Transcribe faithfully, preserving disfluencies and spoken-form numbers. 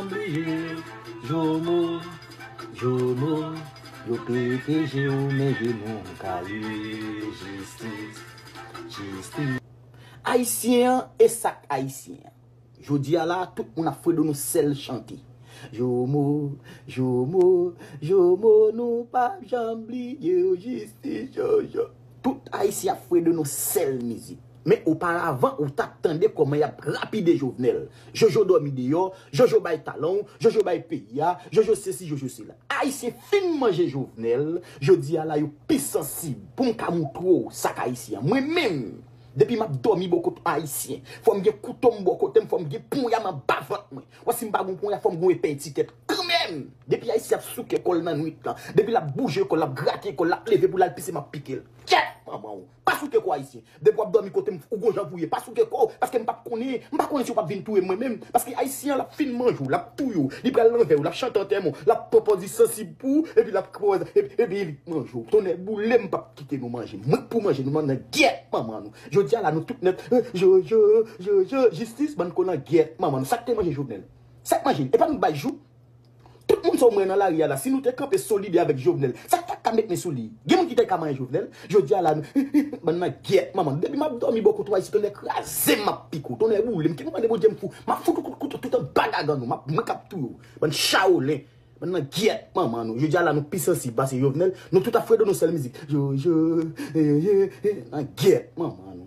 Bliye, Jomo, Jomo, yo pete je w, men je nou ka ye. Jistis, jistis. Ayisyen an, e sa k Ayisyen an. Jodi a la, tout moun ap fredo nou sèl chante. Jomo, Jomo, Jomo, nou p ap janm bliye w, jistis, Jojo. Tout Ayisyen ap fredo nou sèl mizik. Men oparavan, ou t ap tande kòman y ap lapide Jovenel. Jojo dòmi deyò, Jojo bay talan w, Jojo bay peyi a, Jojo sesi, Jojo sela. Ayisyen fin manje Jovenel, jodi a la yo pi sansib. Pou m ka moutre w sa k Ayisyen an. Mwen menm, depi m ap dòmi bò kote Ayisyen, fò m gen kouto m bò kote m, fò m gen ponya m anba vant mwen. Wè si m pa gen ponya, fò m gen epè eti tèt kanmenm. Depi Ayisyen ap souke kò l nan nwit lan, depi l ap bouje kò l, l ap grate kò l, l ap leve pou l al pise, m ap pike l. Kyèt, manman w. Pa souke kò Ayisyen. Depi w ap dòmi kote m, ou gon jan pou ye. Pa souke kò w, paske m p ap konnen, m pa konnen si w p ap vin touye m mwen menm. Paske Ayisyen an, l ap fin manje w, l ap touye w, li pral nan vè w, l ap chante antèman w, l ap pran pòz li sansib pou w, epi l ap pran, epi, epi li manje w. Tonnè boule m, m p ap kite nou manje. Mwen k pou manje nou, m nan gyèt manman nou. Jodi a la, nou tout nèt, eh, Jojo, Jojo, jistis, bann konan gyèt manman nou. Sa k te manje Jovenel? Sa k manje l? E pa nou k bay jou? Tout moun sa w mwen nan lari a la, si nou te kanpe solide avèk Jovenel, sa k pa t ka met men sou li? Gen moun ki te ka manyen Jovenel? Jodi a la, nou, bann nan gyèt manman. Depi m ap dòmi bò kote w Ayisyen, tonnè kraze m, m ap pike w, tonnè boule m, ki nou mande Bondye m fou, m ap fout ou kout kouto tout anba gagann ou, m ap, mwen k ap touye w. Bann chawolen, bann nan gyèt manman nou. Jodi a la, nou pi sansib pase Jovenel, nou tout ap fredo nou sèl mizik. Jojo, eh, eh, eh, nan gyèt manman nou.